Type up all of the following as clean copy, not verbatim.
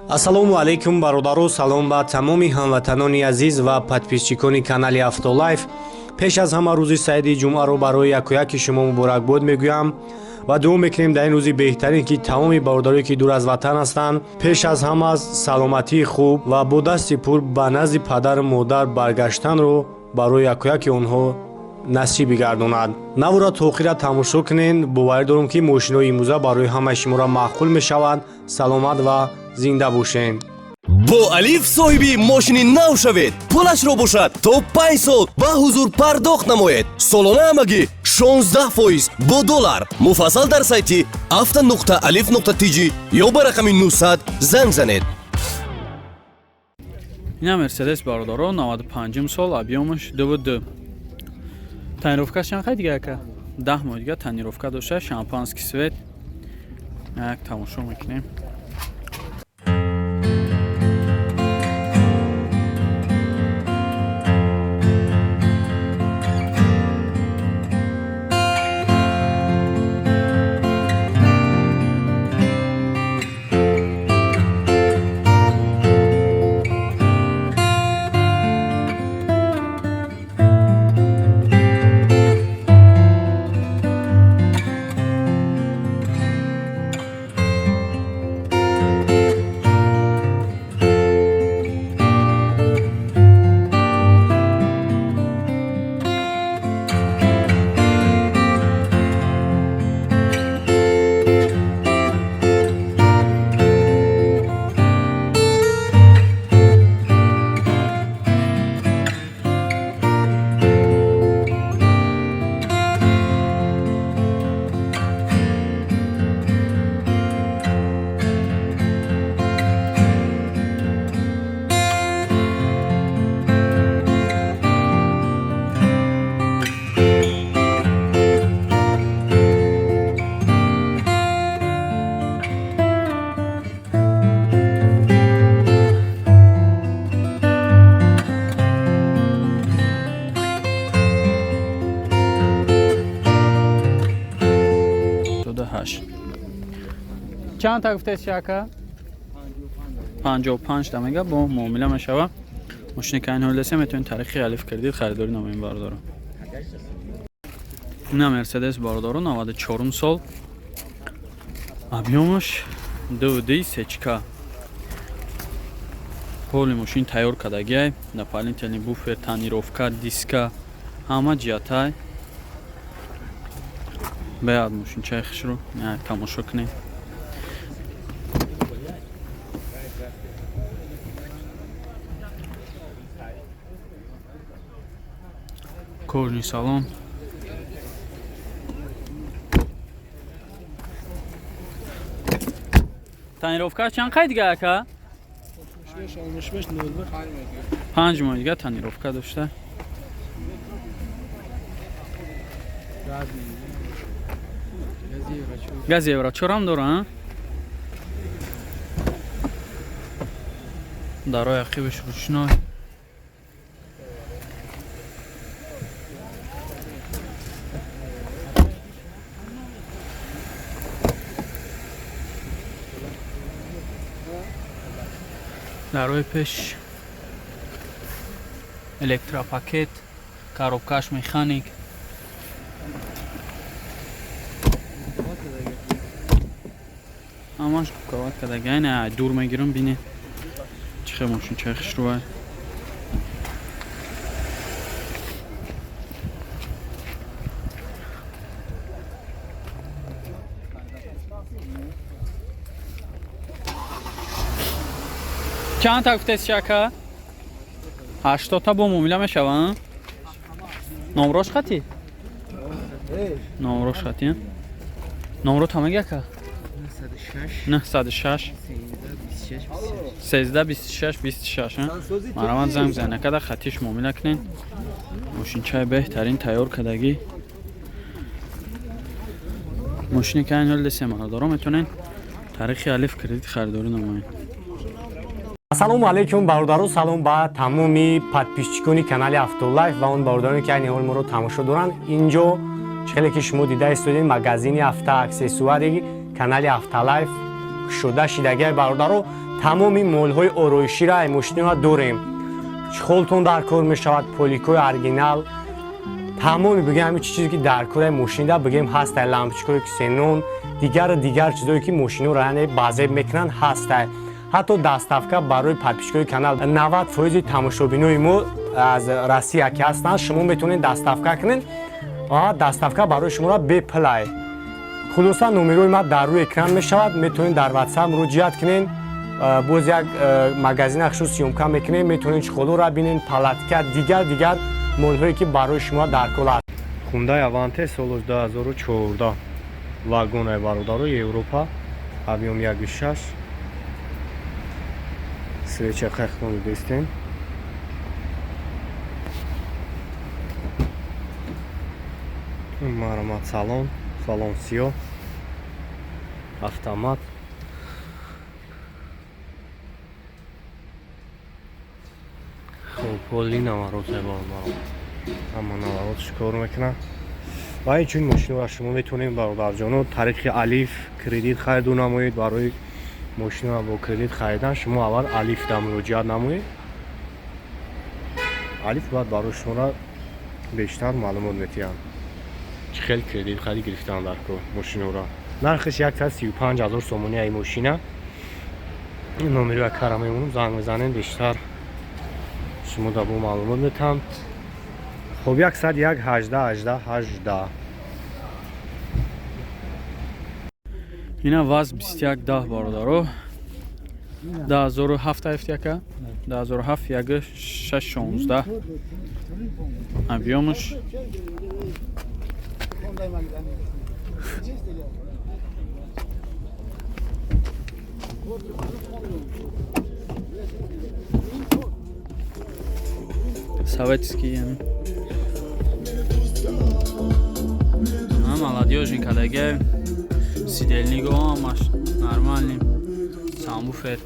Ассалому алайкум, бародаро, салом ба тамоми ҳамватанони азиз ва подписчикони канали Автолайф. Пеш аз ҳама рӯзи саиди ҷумъаро барои якояки шумо муборакбод мегӯям ва дуо мекунем дар ин рӯзи беҳтарин, ки тамоми бародарое, ки дур аз ватан ҳастанд, пеш аз ҳама саломатии хуб ва бо дасти пур ба назди падару модар баргаштанро барои якояки онҳо насиб бигардонад. Навора то охира тамошо кунед. Боварӣ дорам, ки мошинои имрӯза барои ҳамаи шуморо маъқул мешавад. Саломат ва зинда бошед. Бо Алиф соҳиби мошини нав шавед. Пулашро бошад то 5 сол ба ҳузур пардохт намоед. Солона ҳамагӣ 16% бо доллар. Муфассал дар сайти авто.алиф.тж ё ба рақами 900 занг занед. Ина Мерседес, бародаро, 95 сол, объёмаш 2,2. Тонировкаш чанд қай дига, ака? 10 моҳ дига тонировка дошта, шампанский цвет. Як тамошо мекунем. Ҳашт. Чанд та гуфтед, ака? 55 та мега, бо муомила мешава. Мошини ки айн ҳол десе, метавонед тариқи Алиф Кредит харидорӣ намоем, бародаро. Ина Мерседес, бародаро, 94 сол, объёмаш 2,2, сечка. Ҳоли мошин тайёр кардагиай, дополнительный буфер, тонировка, диска, ҳама ҷиҳатай. Беяд мошинчаи хушрӯ тамошо кунед. Кожаный салон. Тонировка чанд қай дига, ака? 5 моҳ дига тонировка дошта. Газ евро чорам дора. Дарои ақибаш ручной. Дарои пеш электропакет, коробкаш механик. Ҳамаш куват кардага. Ина дур мегирам, бине чӣ хел мошинчаи хушрӯай. Чанд та гуфтеси, ака? 80та, бо муомила мешава. Номрош хати, номрош хати, номро тамаги, ака? 906 13 26 26. Марамат, занг зан, акада хатиш муомила кунед. Мошинчаи беҳтарин тайёр кардагӣ. Мошине ки айн ҳол десе, бародаро, метавонед тариқи Алиф Кредит харидорӣ намоед. Ассалому алайкум, бародаро, салом ба тамоми подписчикони канали Автолайф ва он бародароне, ки айни ҳол моро тамошо доранд. Инҷо чӣ хеле ки шумо дида истодед, магазини автоаксессуари канали Автолайф кушода шидагиай, бародаро. Тамоми молҳои ороиширо ай мошинҳо дорем. Чехолтон дар кор мешавад, поликои оригинал. Тамоми бигем ҳамин чизе ки дар кори мошинда бигем ҳастай, лампочкаҳое ки ксенон, дигару дигар чизое ки мошинҳоро яъне базеб мекунанд ҳастай. Ҳатто доставка барои подписчикои канал 90% тамошобинои мо аз Россия ки ҳастанд, шумо метавонед доставка кунед ва доставка барои шуморо бепулай. Хулоса, номерои ма дар рӯи экран мешавад, метавонед дар WhatsApp муроҷиат кунед. Боз як магазина хушу съёмка мекунем, метавонед чехолоро бинед, палатка, дигар дигар молҳое ки барои шумо дар кор аст. Хундай Аванте соли 2014, вагонаи, бародаро, Европа, объём 1,6, свеча қайхтон дидестем. Маромад, салон, салон сиёҳ, автомат. Хуб, поли навороте, бародаро, ҳама наворот кор мекунад. Ва инчунин мошинро шумо метавонед, бародарҷоно, тариқи Алиф кредит хариду намоед. Барои мошинро бо кредит харидан шумо аввал Алифда муроҷиат намоед. Алиф бояд барои шуморо бештар маълумот метиҳанд, чӣ хел кредит хари гирифтан дар кор мошинора. Нархиш 135 000 сомонӣ ай мошина. Номери кара мемонам, занг мезанем, бештар шумо да бо маълумот метаҳам. Хуб, 101 18 18 18. Ина ВАЗ 2110, бародаро, 2007 ҳафт яка 2007, 1,6 16 объёмаш. Советский яъне молодёжный кадаге, сидельниго ҳамаш нормальный, сабвуфер.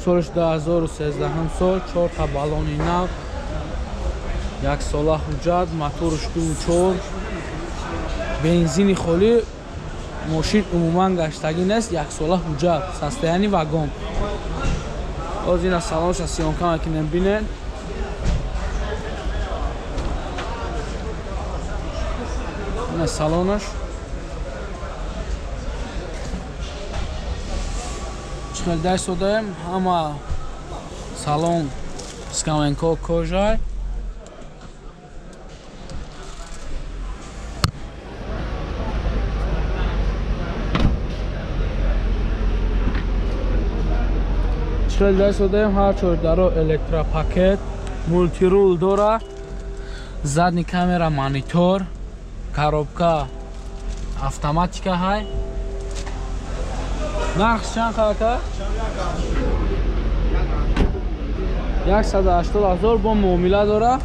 Солш 2013 сол, чорта баллони нав, як сола ҳуҷҷат, моторш 2,4, бензини холӣ. Мошин умуман гаштагӣ нест, яксола ҳуҷҷат, состояние вагон. Оз ина салонша съёмка мекунем, бинед. Ина салонаш чӣ хел дайсодаем, ҳама салон скаменко кожай. Чӣ хел дайсодаем, ҳар чор даро электропакет, мультирул дора, задний камера, монитор, коробка автоматика ҳай. Нарх чанд ака? 180 000, бо муомила дора.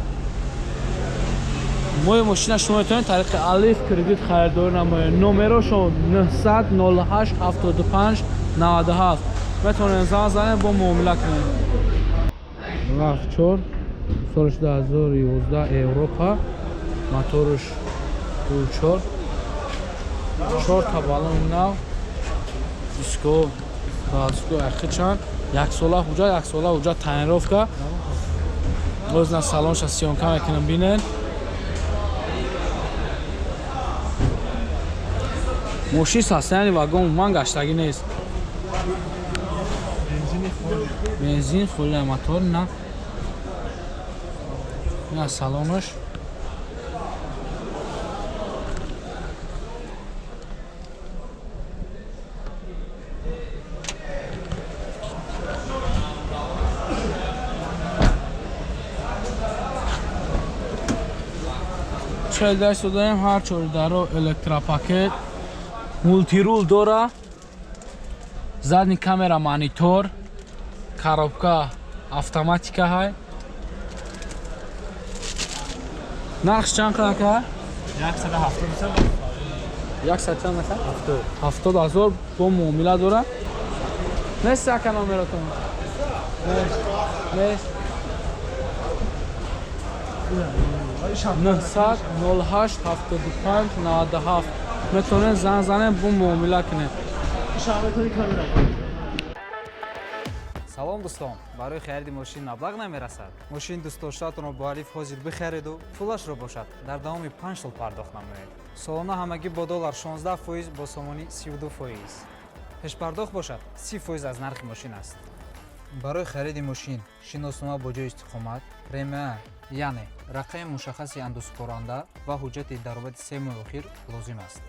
Мои мошина шумо метавонед тариқи Алиф кредит харидорӣ намоед. Номерошон 900 08 75 97, метавонед занг занед, бо муомила кунед. RAV4 соли 2011, Европа, моторш 2,4. 4 та баллони нав, диско, диско ахичан, як сола ҳуҷҷат, як сола ҳуҷҷат, тонировка. Боз на салонша съёмка мекунам, бинен. Мошин состояние вагон умуман гаштагӣ нест. Бензин холи, мотор на. На салонаш. Чел даем ҳар чори даро электропакет, мултирул дора, задний камера, монитор, коробка автоматика ҳай. Нархш чанд ака? 170. 100 чанд ака? 70. 70 000 бо муомила дора. Нест ака номератон? Нест. Нест. 900 08 75 97 метавонед занг занед, бо муомила кунед. Салом, дӯстон! Барои хариди мошин маблағ намерасад? Мошини дӯстдоштаатонро бо Алиф ҳозир бихариду пулашро бошад дар давоми 5 сол пардохт намоед. Солона ҳамагӣ бо доллар 16 фоиз, бо сомонӣ 32 фоиз. Пешпардохт бошад 30 фоиз аз нархи мошин аст. Барои хариди мошин шиноснома бо ҷои истиқомат, РМА, яъне рақами мушаххаси андозсупоранда, ва ҳуҷҷати даромади 3 моҳи охир лозим аст.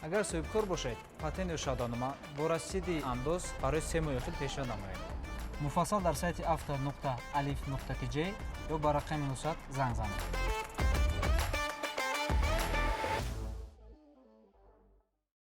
Агар соҳибкор бошед, патент ё шаҳодатнома бо расиди андоз барои 3 моҳи охир пешниҳод намоед. Муфассал дар сайти авто нуқта алиф нуқта тж ё ба рақами 900 занг занед.